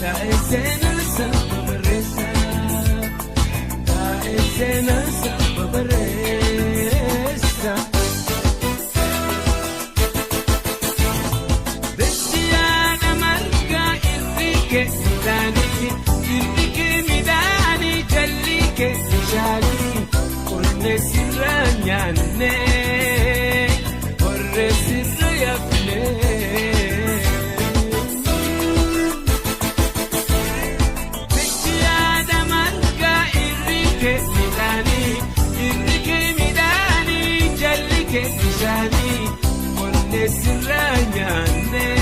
Taa'ee seenaa saba barreessa. Taa'ee seenaa saba barreessa. Dachiyaadha margaa irri midhaanii irri midhaanii jalli kee bishaanii qonnee sirra nyaannee horree sirra yaafnee. Dachiyaadha margaa irri midhaanii irri midhaanii jalli kee bishaanii qonnee sirra nyaannee.